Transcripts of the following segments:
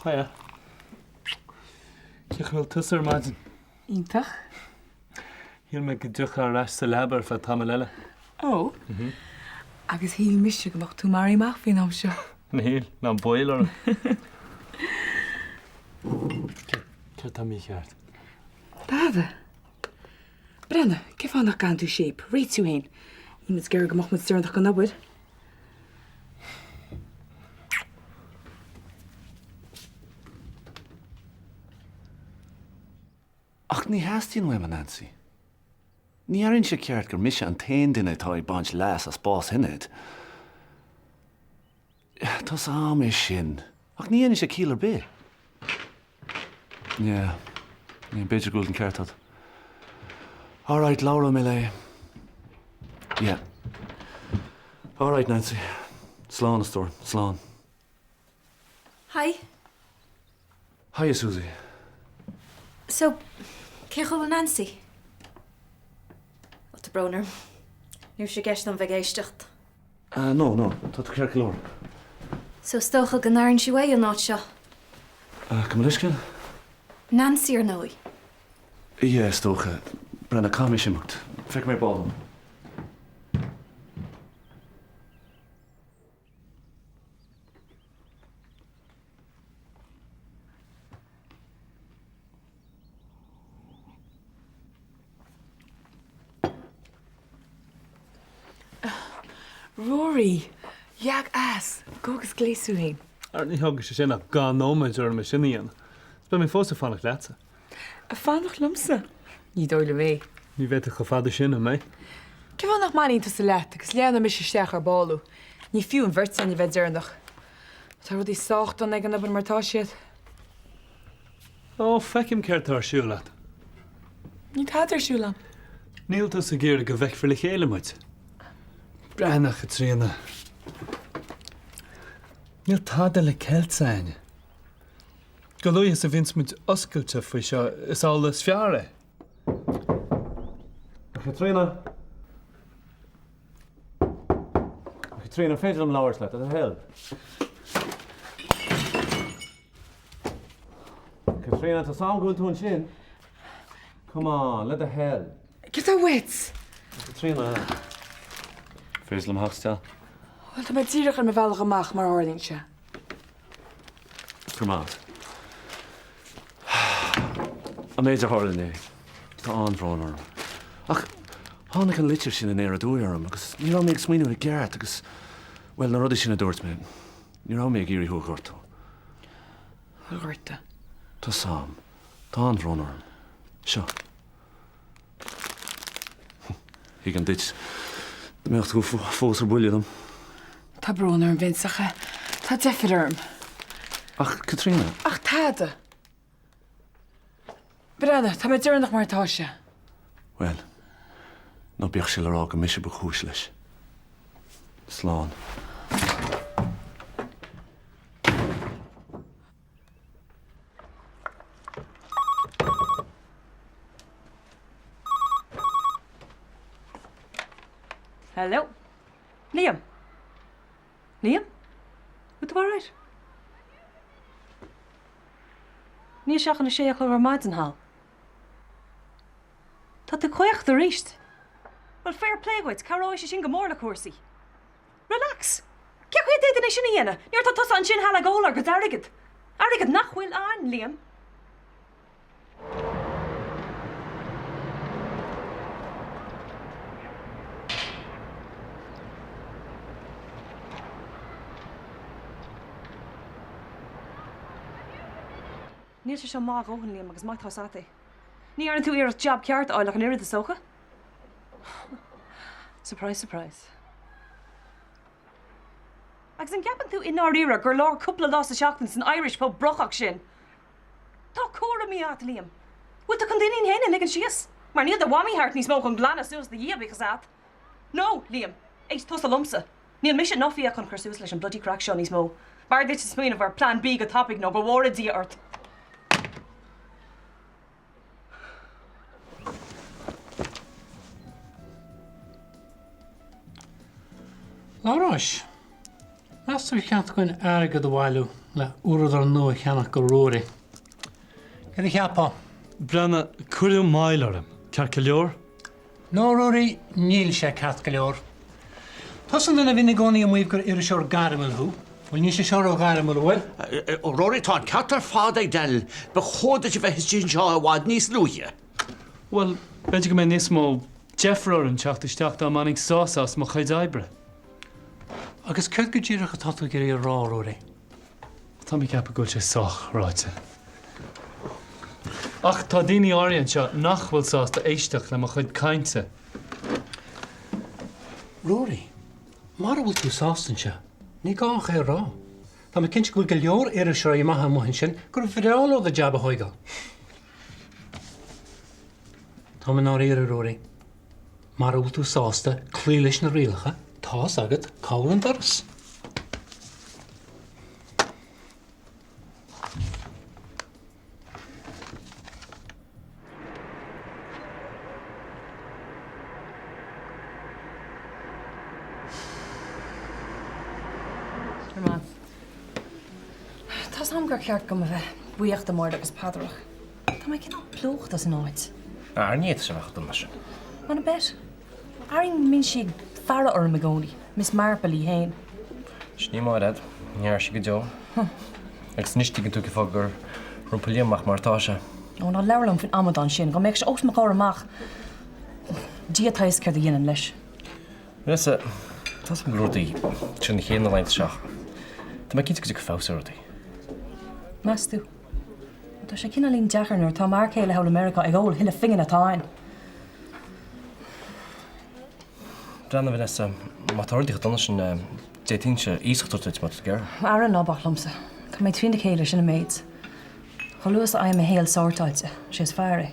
Hiya. Cén chaoi a bhfuil tusa ar maidin? Iontach. Shíl mé go dtiocfá ar ais sa leaba ar feadh tamaill eile. Ó. Agus shíl mise go mbeadh tú maraithe amach faoin am seo. Níl, ná baol orm. Céard tá mícheart? Tada. Breathnaigh, cén fáth nach gcaitheann tú shape? Réitigh tú féin. Níl muid ag iarraidh go mbeadh muid deireanach don obair. Ach ní theastaíonn uaim, a Nancy. Ní airíonn sé ceart gur mise an t-aon duine atá ag baint leas as bás Shinéad. Tá's a'm é sin, ach ní dhéanann sé ciall ar bith. Yeah, yeah, b'fhéidir go bhfuil an ceart agat. Alright, labhróidh mé léi. Yeah. Alright, Nancy. Slán, a stór, slán. Hi. Hiya, Susie. So, cén chaoi a bhfuil Nancy? Ó, tá brón orm. Ní raibh sé i gceist agam bheith ag éisteacht. Ah, no, no, tá tú ceart go leor. So, is dócha go n-airíonn sí uaithi an áit seo. Ah, gabh mo leithscéal? Nancy, ar ndóigh. Yeah, is dócha. Breathnaigh, caithfidh mise imeacht. Feicfidh mé ar ball. Rory, Leag as! Gabh agus gléas thú féin. Ara ní thógfaidh sé sin ach dhá nóiméad orm é sin a dhéanamh. Is beidh mé fós ag fanacht leatsa. Ag fanacht liomsa? Ní dóigh liom é. Ní bheidh tú chomh fada sin, an mbeidh? Cén fáth nach mbailíonn tusa leat agus leanfaidh mise isteach ar ball thú? Ní fiú an bheirt againn a bheith deireanach. Tá rudaí sách dona ag an obair mar atá siad. Ó, feicim céard tá ar siúl agat. Níl tada ar siúl agam. Níl tusa ag iarraidh go bhfeicfear le chéile muid. Breathnaigh, a Chaitríona. Níl tada le ceilt againne. Chomh luaithe is a bhíonns muid oscailte faoi seo, is amhlaidh is fearr é. A Chaitríona! A Chaitríona, an féidir liom labhairt leat, le do thoil? A Chaitríona, tá's a'm go bhfuil tú ansin. Come on, le do thoil. Cad atá uait? A Chaitríona, féidir liom theacht isteach? Bhuel, tá mé díreach ar mo bhealach amach, mar a tharlaíonn sé. Go raibh maith agat. An méid a tharla inné, tá an-bhrón orm. Ach tháinig an litir sin aniar aduaidh orm agus ní raibh mé ag smaoineamh i gceart agus, bhuel, na rudaí sin a dúirt mé, ní raibh mé ag iarraidh thú a ghortú. A ghortú? Tá's a'm. Tá an-bhrón orm. Seo. Tuigim duit dá mbeadh tú fós ar buile liom. Tá brón orm, Vince, ach tá deifir orm. Ach, Caitríona. Ach tada. Breathnaigh, tá mé deireanach mar atá sé. Bhuel, ná bíodh sé le rá gur mise ba chúis leis. Slán. Hello? Liam? Liam? Bhfuil tú alright? Níl sé ach a sé a chlog ar maidin thall. Tá tú caochta arís. Bhuel, fair play dhuit, cabhróidh sé sin go mór le cúrsaí. Relax! Cén chaoi a d'fhéadfainn é sin a dhéanamh nuair atá tusa ansin thall ag ól ár gcuid airgid? Airgead nach bhfuil a'ainn, Liam. Níl sé seo maith a dhóthain, Liam, agus maith atá 's a'd é. Ní dhearna tú iarracht jab ceart a fháil ach an oiread, is dócha? Surprise, surprise. Agus an gceapann tú i ndáiríre gur leor cúpla lá sa seachtain san Irish pub brocach sin? Tá cúraimí a't, Liam. Bhfuil tú chun d'iníon fhéin a ligean síos? Mar níl do mhamaí thart níos mó chun glanadh suas do dhiaidh, bíodh 'fhios a't. No, Liam, éist tusa liomsa. Níl mise ná Fiach chun cur suas leis an bloody craic seo níos mó. B'fhearr duit smaoineamh ar plan B go tapaidh nó go bhfóire Dia ort. Labhráis, meas tú ar cheart againn airgead a bhailiú le uaireadóir nua a cheannach do Ruairí. Céard a cheapfá? Breathnaigh, cuireadh moill orm, ceart go leor? No, Ruairí, níl sé ceart go leor. Tusa an duine a bhíonn i gcónaí ag maíomh gur iriseoir gairmiúil thú. Bhuel, níl sé seo ró-ghairmiúil, an bhfuil? Rory, tá an ceart ar fad ag Daniel. Ba chóir duit a bheith istigh anseo i bhfad níos luaithe. Bhuel, b'fhéidir go mbeidh níos mó deifre orm teacht isteach dá mbainfinn sásamh as mo chuid oibre. Agus céard go díreach atá tú ag iarraidh a rá, Ruairí? Tá mé ag ceapadh go bhfuil sé sách ráite. Ach tá daoine áirithe anseo nach bhfuil sásta éisteacht le mo chuid cainte. Ruairí, mara bhfuil tú sásta anseo, ní gá ach é a rá. Tá mé cinnte go bhfuil go leor iriseoirí maithe amuigh ansin gur bhreá leo do jab a thóigeáil. Tá mé i ndáiríre, a Ruairí. Mara bhfuil tú sásta cloí leis na rialacha, tá's agat cá bhfuil an doras. Tá's a'm gur cheart dom a bheith buíoch de Mháire agus Peadar ach tá mé cineál plúchta san áit. Ar ní fhéadfadh sé a bheith chomh dona sin. Wanna bet? Airím go mbíonn sí ag faire orm i gcónaí, Miss Marple í féin. Sin í Máiréad, ní athróidh sí go deo. Agus anois tuigeann tú cén fáth gur iompaigh Liam amach mar atá sé. Ó ná labhair liom faoin amadán sin, dá mbeadh sé os mo chomhair amach, Dia atá fhios céard a dhéanfainn leis. Vanessa, tá's agam go bhfuil rudaí trína chéile na laethanta seo ach tá mé cinnte go dtiocfaidh feabhas ar rudaí. Meas tú? Tá sé cineáilín deacair nuair atá m'fhear céile thall i Meiriceá ag ól chuile phingin atá a'inn. Breathnaigh, Vanessa, má tá rudaí chomh dona sin, d'fhéadfainnse iasacht a thabhairt duit má tá tú ag iarraidh. Ara, ná bac liomsa. Tá mé trína chéile, sin an méid. Chomh luath is a fhaighim mo shaol sórtáilte, sé is fearr é.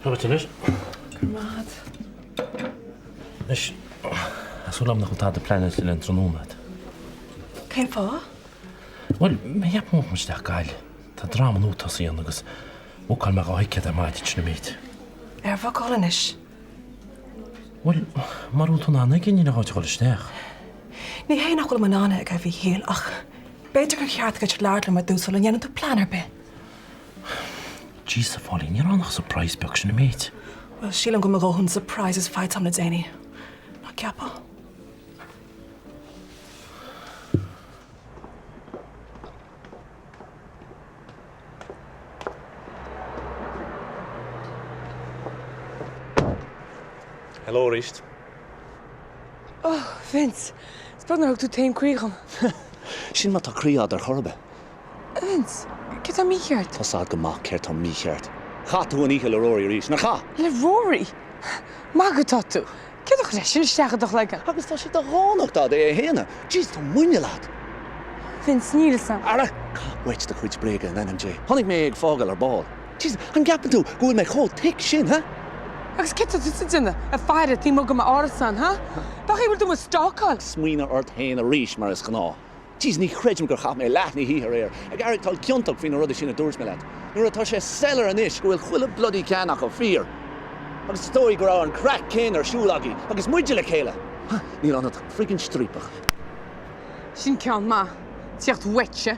Seo dhuit anois. Go raibh maith agat. Anois, tá súil agam nach bhfuil tada pleanáilte le an tráthnóna agat. Cén fáth? Bhuel, mé ag ceapadh go mbeadh muid isteach Gaillimh. Tá dráma nua tosaithe ann agus bhookáil mé 2 thicéad ar maidin sin an méid. Ar bhookáil anois? Bhuel, mara bhfuil tú in ann aige, níl aon áit a dhul isteach. Ní hé nach bhfuilim in ann aige, a Mhíchíl, ach b'fhéidir gur cheart duit labhairt liom ar dtús sula ndéanann tú plean ar bith. Jeez, a Phóilín, ní raibh ann ach surprise beag sin an méid. Bhuel, sílim go bhfuil mo dhóthain surprises faighte agam le déanaí. Nach gceapfá? Hello arís. Oh, Vince, is beag nár thug tú taom croí dhom. Sin má tá croí a'd ar chor ar bith. Vince, céard tá mícheart? Tá's a'd go maith céard tá mícheart. Chaith tú an oíche le Rory arís, nár chaith? Le Rory? Magadh atá tú. Céard a chuir é sin isteach i do chloigeann? Agus tá sé de dhánacht a'd é a shéanadh. Jeez, tá muineál a'd. Vince, níl fhios a'm. Ara, caith uait do chuid bréaga in ainm Dé. Chonaic mé é ag fágáil ar ball. Jeez, an gceapann tú go bhfuil mé chomh thick sin, huh? Agus céard tá tusa ag déanamh ag faire taobh amuigh de m'árasán, huh? B'é an chaoi a bhfuil tú mo stalkáil? Smaoineamh ort féin arís, mar is gnáth. Jeez, ní chreidim gur chaith mé leath na hoíche aréir ag aireachtáil ciontach faoi na rudaí sin a dúirt mé leat, nuair atá sé soiléir anois go bhfuil chuile bloody ceann acu fíor. Agus is dóigh go raibh an craic céanna ar siúl agaibh agus muide le chéile! Ha, níl ionat ach friggin striapach. Sin ceann maith. Tíocht uaitse.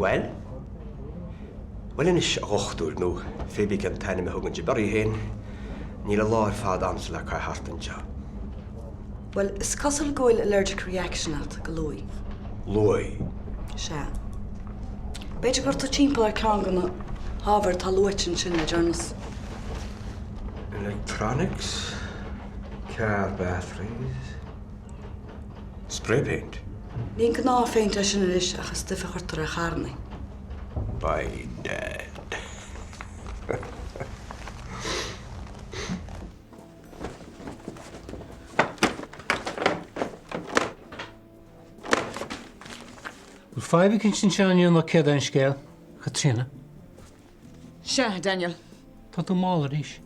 Bhuel? Bhuel anois, a dhochtúir, nó pé bith cén t-ainm a thugann sibh oraibh féin, níl an lá ar fad a'msa le caitheamh thart anseo. Bhuel, is cosúil go bhfuil allergic reaction a't go luaith. Luaith? Sea. B'fhéidir go raibh tú timpeall ar ceann de na hábhair atá luaite ansin le deireanas. Electronics, car batteries, spray paint. Ní an gnáthphéint é sin anois ach an stuif a chuirtear ar charrannaí. By dad. Bhfuil fadhb eicínt anseo inniu nó céard é an scéal, a Chaitríona? Sea, Daniel. Tá tú mall arís.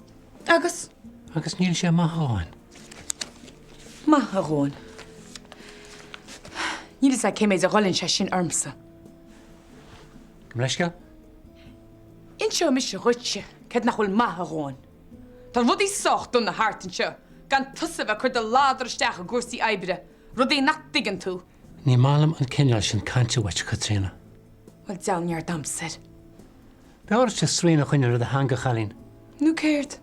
Agus? Agus níl sé maith a dhóthain. Maith a dhóthain. Níl fhios a'd cé méid a ghoilleann sé sin ormsa. Gabh mo leithscéal. Inseoidh mise dhuitse céard nach bhfuil maith a dhóthain. Tá rudaí sách dona thart anseo gan tusa a bheith ag cur do ladar isteach i gcúrsaí oibre, rudaí nach dtuigeann tú. Ní maith liom an cineál sin cainte uait, a Chaitríona. Bhuel, deabhal neart a'msa air. B'fhearr duit srian a choinneáil ar do theanga, a chailín. Nó céard?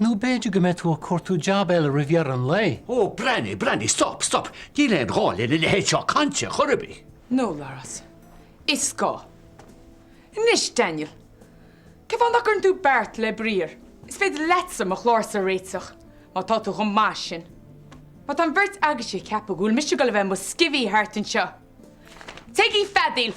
Nó b'fhéidir go mbeidh tú ag cuartú jab eile roimh dheireadh an lae. Ó, breathnaigh, breathnaigh, stop, stop, níl aon ghá lena leithéid seo cainte chor ar bith. No, Labhrás, is gá. Anois, Daniel, cén fáth nach gcuireann tú beart le briathar? Is féidir leatsa mo chlársa a réiteach, má tá tú chomh maith sin. Má tá an bheirt agaibhse ag ceapadh go bhfuil mise ag dul a bheith i mo scibhí thart anseo, Téigí ag feadaíl!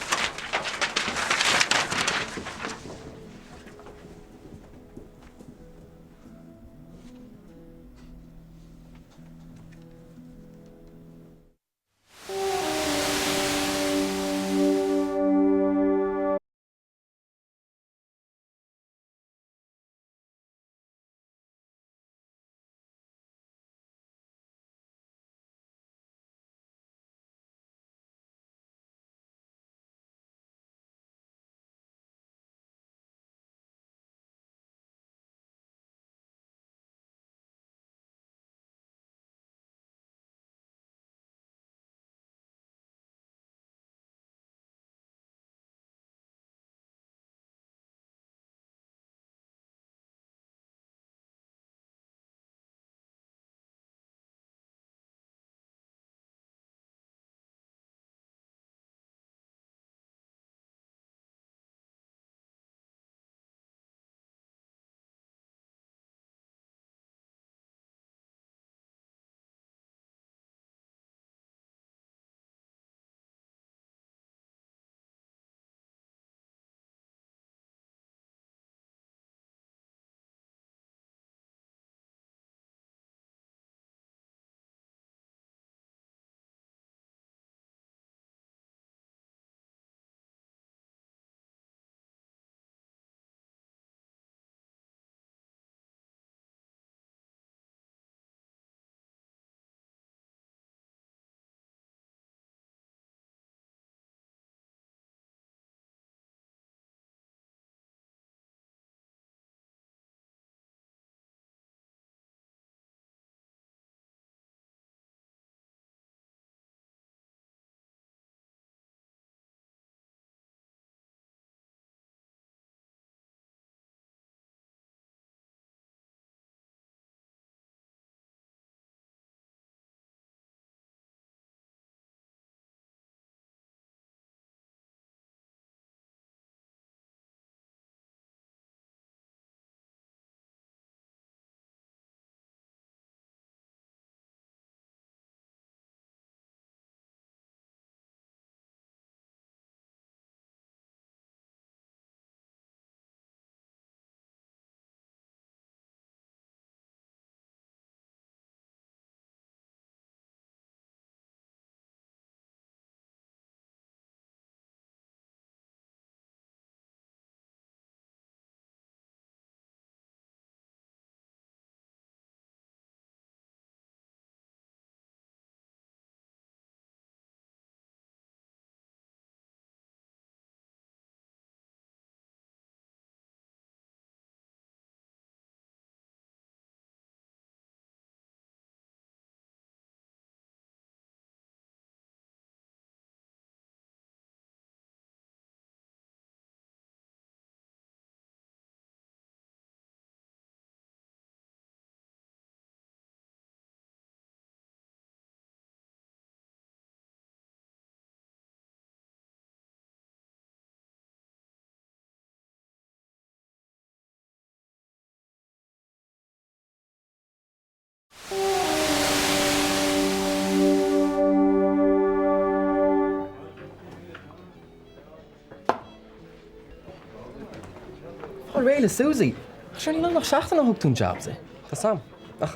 Fáil réidh le Suzy! Ach sure níl ann ach seachtain ó thug tú an job di. Tá 's a'm. Ach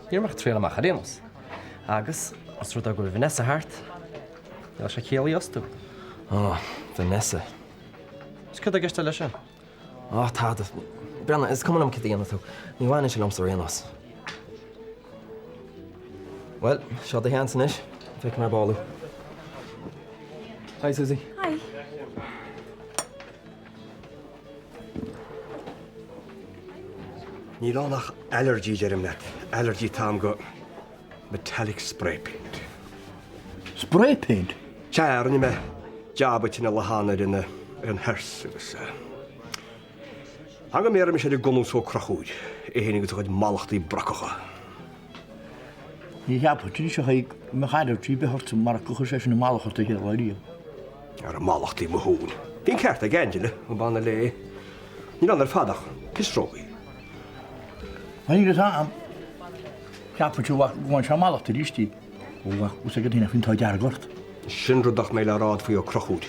ní raibh mé ach ag triail amach ar aon nós. Agus, os rud é go bhfuil Vanessa thart, níl sé ciall í a fhostú. Ó, Vanessa. Is céard atá i gceist leis sin? Ó, tada. Breathnaigh, is cuma liom céard a dhéanfaidh tú. Ní bhaineann sé liomsa ar aon nós. Bhuel, seo do sheans anois. Feicfidh mé ar ball thú. Hi, Susie. Hi. Níl ann ach ailirgí, deirim leat. Ailirgí atá agam go metallic spray paint. Spray paint? Sea, rinne mé jab duit an lá cheana ar an, ar an hearse agus eh. Theanga mé ar an gConús Ó Conchúir, é féin agus a chuid mallachtaí brocacha. Ní cheapfainn anois a Thaidhg go mbeadh ailirgí ar bith ort marach gur chuir sé sin an mallacht ort a chéad lá riamh. Ara mallachtaí mo thóin. Bhí an ceart ag Angela, ó b'anna léi. Níl ann ar fad ach pisreogaí. Níl fhios a'm. Cheapfainnse go bhfaigheann sé mallacht arís di. Ó, ach bhfuil 's agat féin an t-ádh dearg ort. Sin rud nach mbeidh le rá a'd faoi Ó Conchúir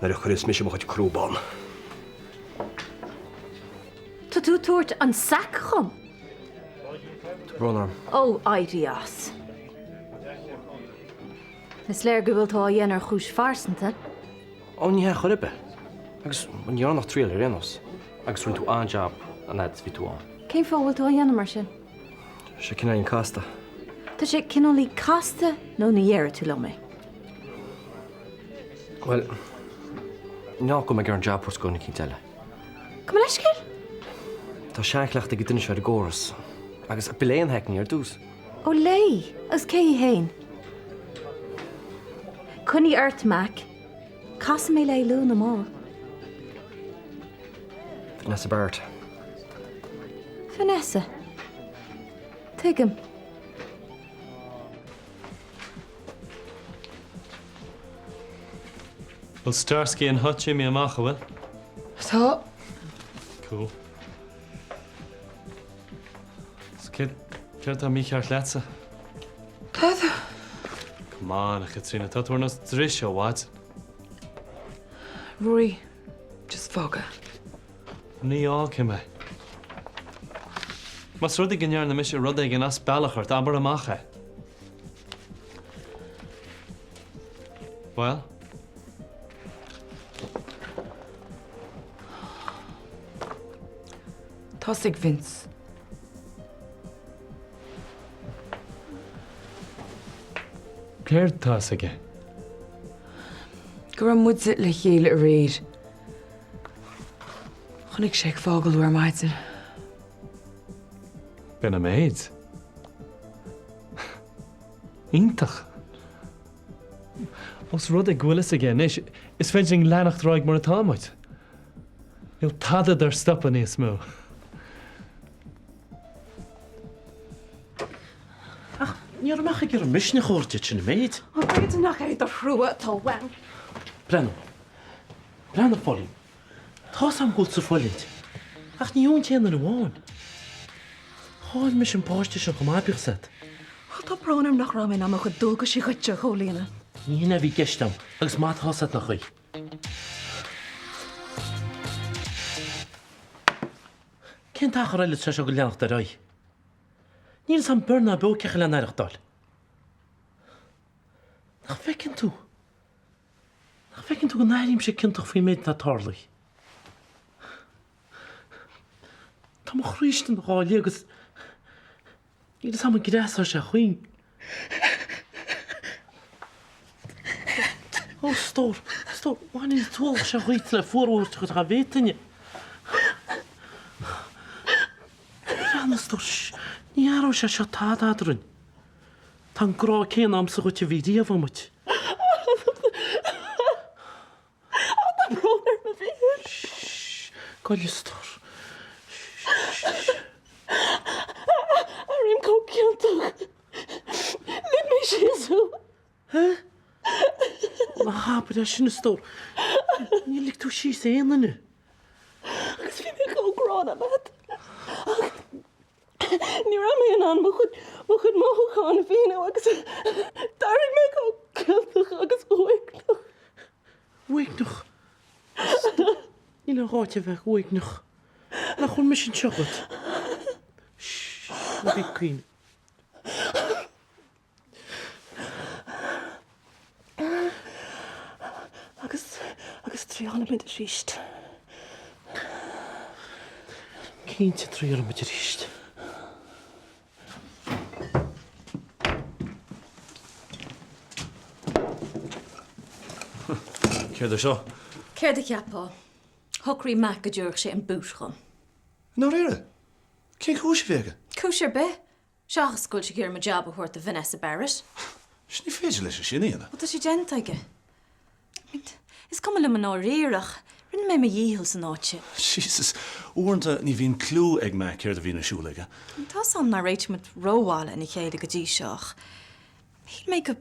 nuair a chuirfeas mise mo chuid crúb ann. Tá tú ag tabhairt an sack dhom? Tá brón orm. Ó, éirigh as. Is léir go bhfuil tú á dhéanamh ar chúis phearsanta. Ó, ní hea chor ar bith. Agus ní raibh ann ach triail ar aon nós. Agus rinne tú an-jab an fhad is a bhí tú ann. Cén fáth a bhfuil tú á dhéanamh mar sin? Tá sé cineáilín casta. Tá sé cineáilín casta nó ní dhéarfaidh tú liom é? Bhuel, ní nach go mbeidh ar an jab a thabhairt do dhuine eicínt eile. Gabh mo leithscéal? Tá seanchleachtadh ag an duine seo ar an gcóras. Agus ba léi an hackney ar dtús. Ó léi? Agus cé hí fhéin? Coinnigh ort, Mac. Casfaidh mé léi luath nó mall. Vanessa Barrett. Vanessa. Tuigim. Bhfuil Starsky and Hutch imithe amach, an bhfuil? Tá. Cool. So céard, céard atá mícheart leatsa? Tada. Come on, a Chaitríona, tá tú ar nós dris ó mhaidin. Rory, just fág é. Ní fhágfaidh mé. Más rud é go ndearna mise rud éigin as bealach ort, abair amach é. Bhuel? Tá a fhios ag Vince. Céard tá a fhios aige? Go raibh muide le chéile aréir. Chonaic sé ag fágáil thú ar maidin. B'in an méid. Iontach! Ós rud é go bhfuil fhios aige anois, is féidir linn leanacht ar aghaidh mar atá muid. Níl tada dár stopadh níos mó. Ach ní raibh mé ach ag iarraidh misneach a thabhairt duit, sin an méid. Ó, b'fhéidir nach é do thrua atá uaim. Breathnaigh. Breathnaigh, a Phóilín. Tá's a'm go bhfuil tú ag fulaingt, ach ní ón t-aon duine amháin. Chaill mise an páiste sin chomh maith, bíodh 's a'd. Bhuel, tá brón orm nach raibh mé in ann mo chuid dualgaisí dhuitse a chomhlíonadh. Ní hin a bhí i gceist a'm, agus maith atá 's a'd nach í. Cén t-achar eile atá sé seo ag leanacht ar aghaidh? Níl 'fhios a'm bor ná beo cén chaoi lena aireachtáil. Nach bhfeiceann tú? Nach bhfeiceann tú go n-airímse ciontach faoin méid atá tarlaithe? Tá mo chroí istigh ina dhá leath agus níl 'fhios a'm an gcreasóidh sé chugainn. Ó, stór, stór, bhainfinn an t-ualach seo dhíot le fuarú a thabhairt dá bhféadfainn. Breathnaigh, a stór, ní athróidh sé seo tada eadrainn. Tá an grá céanna a'msa dhuit a bhí riamh a'm dhuit. Tá brón orm a Mhíchíl. Shh, gabh i leith, a stór. Shh. Airím chomh ciontach. Lig mé síos thú. Hé? Ná habair é sin, a stór. Níor lig tú síos aon duine. Agus bhí mé chomh gránna leat. Ach Ní raibh mé in ann mo chuid, mo chuid mothúchán a mhíniú agus d'éirigh mé chomh ciontach agus uaigneach. Uaigneach? Níl aon ghá duit a bheith uaigneach. Nach bhfuil mise anseo dhuit? Shh, ná bí ag caoineadh. Agus, agus triailfimid arís. Cinnte, triailfimid arís. Céard é seo? Céard a cheapfá? Shocraigh Mac go dtabharfadh sé an boot dhom. I ndáiríre? Cén chúis a bhí aige? Cúis ar bith. Seachas go bhfuil sé ag iarraidh mo jab a thabhairt do Vanessa Barrett. Ní féidir leis é sin a dhéanamh. Bhuel, tá sé déanta aige. Is cuma liom i ndáiríre ach rinne mé mo dhícheall san áit sin. Jesus, uaireanta ní bhíonn cliú ag Mac céard a bhíonn ar siúl aige. Tá's a'm nár réitigh muid rómhaith lena chéile go dtí seo ach shíl mé go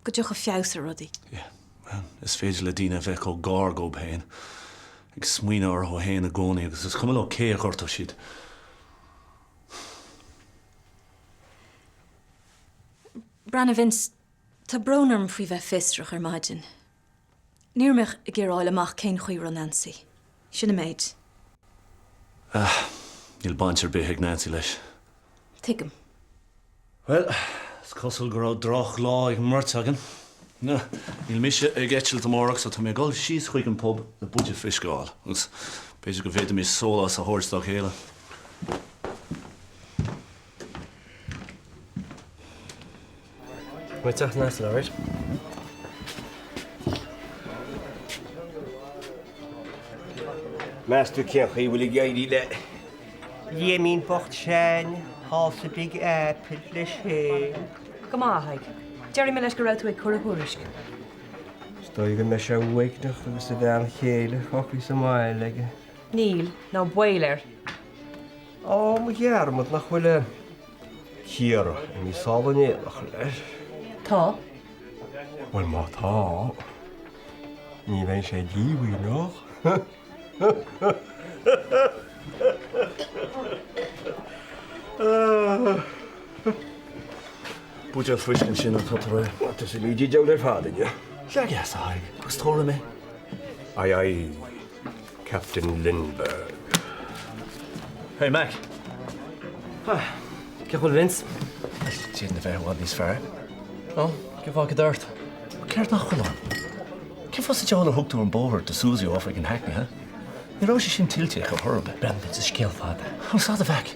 go dtiocfadh feabhas ar rudaí. Yeah, well, is féidir le daoine a bheith chomh gar dhób féin, ag smaoineamh orthu féin i gcónaí agus is cuma leo cé a ghortóidh siad. Breathnaigh Vince, Tá brón orm faoi bheith fiosrach ar maidin. Ní raibh mé ach ag iarraidh a fháil amach cén chaoi a raibh Nancy. Sin an méid. Ah, níl baint ar bith ag Nancy leis. Tuigim. Bhuel, is cosúil go raibh drochlá ag an mbeirt againn. Níl mise ag eitilt amárach so tá mé ag dul síos chuig an pub le buidéal fuisce a fháil agus b'fhéidir go bhféadfaimis sólás a thabhairt dá chéile. Right, teach nice and alright. Meas tú cén chaoi a bhfuil ag éirí le Liaimín bocht Sheáin thall sa Big Apple leis féin? Go maith, a Thaidhg. Déarfaidh mé leis go raibh tú ag cur a thuairisc. Is dóigh go mbeidh sé uaigneach agus a bhean chéile fágtha sa mbaile aige. Níl, ná baol air. Á, mo dhearmad, nach bhfuil Ciara imithe sall in éineacht leis? Tá. Bhuel, má tá, ní bheidh sé díomhaoineach. Buidéal fuisce ansin má tá tú réidh. Tá sé mídhídeach ar fad inniu. Leag as, a Thaidhg, agus tabharfaidh mé. Aye aye. Captain Lindbergh. Hey Mac. Cén chaoi a bhfuil Vince? D'fhéadfainn a bheith i bhfad níos fearr. Ó, cén fáth cad é ort? Céard nach bhfuil orm? Cén fáth sa diabhal ar thug tú an bóthar do Susie ó oifig an Hackney, ha? Ní raibh sé sin tuillte ag chor ar bith. Breathnaigh Vince, is scéal fada. Ó, stad a Mhac.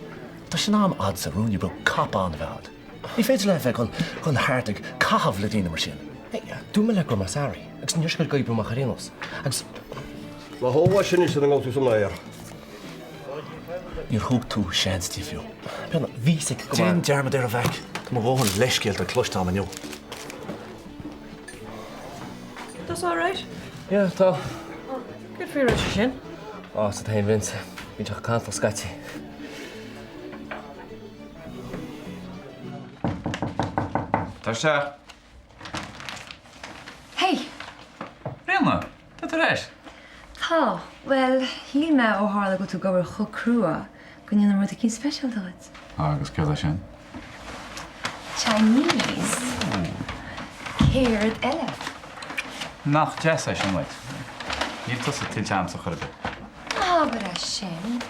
Tá sé in am a'dsa ruainne beag cupán a bheith a'd. Ní féidir leat a bheith ag dul dul thart ag caitheamh le daoine mar sin. Hey, dúirt mé leat go raibh mé sorry, agus ní raibh sé ag oibriú amach ar aon nós. Agus. Ná hól é sin anois sula ngabhfaidh tú san aer. Níor thug tú seans di fiú. Breathnaigh, bhí a fhios aici go maith. Déan dearmad air a Mhac. Tá mo dhóthain leithscéalta cloiste a'm inniu. Tá sé alright? Yeah, tá. Céard faoi a raibh sé sin? Á, sa taobh Vince. Bíonn sé chomh cantalach scaití. Tar isteach. Hey! Ríona, tá tú ar ais? Tá. Bhuel, shíl mé ó tharla go bhfuil tú ag obair chomh crua go ndéanfainn rud eicínt speisialta dhuit. Agus céard é sin? Chinese. Céard eile? Nach deas é sin uait. Níl tusa tuillte a'msa chor ar bith. Ná habair é sin.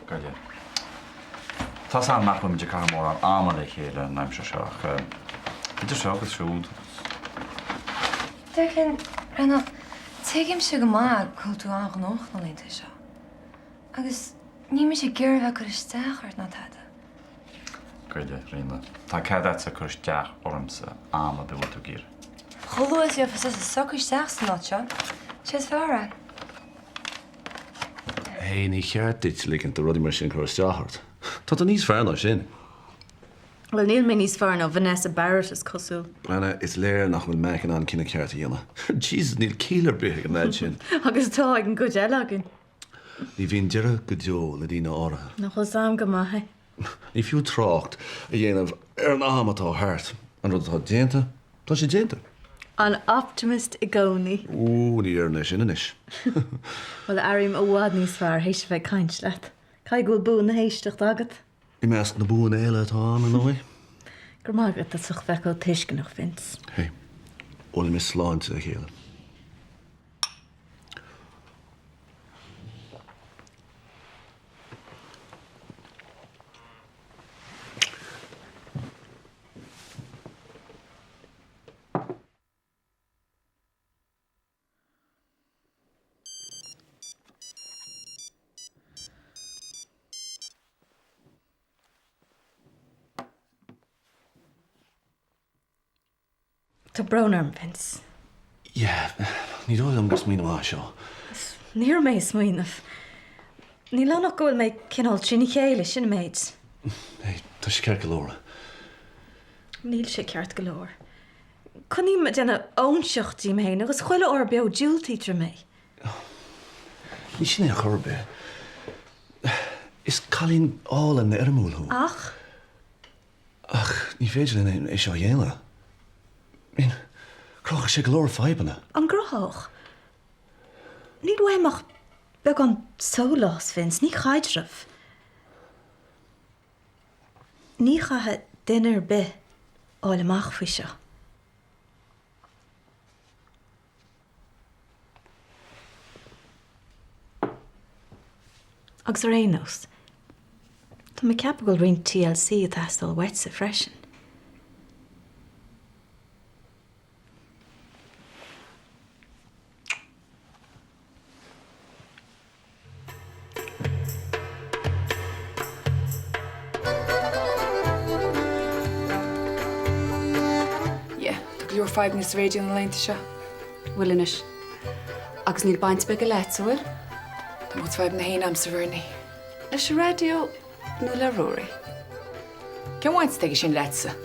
Goile. Tá's a'm nach bhfuil muid ag caitheamh mórán ama le chéile an aimsir seo ach idir seo agus siúd agus. Declan, Breathnach, tuigimse go maith go bhfuil tú an-ghnóthach na laethanta seo. Agus níl mise ag iarraidh a bheith ag cur isteach ort ná tada. Goile, Ríona, tá cead a'dsa cur isteach ormsa am ar bith a bhfuil tú ag iarraidh. Chomh luath is a bheifeá tusa socraithe isteach san áit seo, sé is fearr é. Hey, ní cheart duit ligint do rudaí mar sin cur isteach ort. Tá tú níos fearr ná sin. Bhuel, níl mé níos fearr ná Vanessa Barrett, is cosúil. Breathnaigh, is léir nach bhfuil Mac in ann cinneadh ceart a dhéanamh. Jesus, níl ciall ar bith ag an leaid sin. Agus tá ag an gcuid eile againn. Ní bhíonn deireadh go deo le daoine áirithe. Nach bhfuil 's a'm go maith é. Ní fiú trácht a dhéanamh ar an am atá thart. An rud atá déanta, tá sé déanta. An optimist i gcónaí. Ó, ní déarfainn é sin anois. Bhuel, airím i bhfad níos fearr théis a bheith ag caint leat. Caithfidh go bhfuil bua na héisteachta agat. I measc na buanna eile atá ann, ar ndóigh. Go raibh maith agat as ucht bheith chomh tuisceanach, Vince. Hey, ólaimis sláinte a chéile. Tá brón orm, Vince. Yeah, Ní dóigh liom gur smaoineamh maith é seo. Ní raibh mé ag smaoineamh. Níl ann ach go bhfuil mé cineál trína chéile, sin an méid. Hey, tá sé ceart go leor. Níl sé ceart go leor. Coinním ag déanamh óinseach díom féin agus chuile uair beo diúltaítear mé. Ní sin é ar chor ar bith. Is cailín álainn éirimiúil thú. Ach? Ach ní féidir linn é seo a dhéanamh. I mean, cruthóidh sé go leor fadhbanna. An gcruthódh? Níl uaim ach beagán sóláis, Vince, ní caidreamh. Ní chaithfidh duine ar bith fháil amach faoi seo. Agus ar aon nós, tá mé ag ceapadh go bhfuil roinnt TLC ag teastáil uaitse freisin. Yeah, tá go leor fadhbanna sa raidió na laethanta seo. Bhfuil anois. Agus níl baint ar bith aige leatsa, bhfuil? Tá mo chuid fadhbanna féin a'msa, Bernie. Leis an raidió nó le Rory? Cén bhaint atá aige sin leatsa?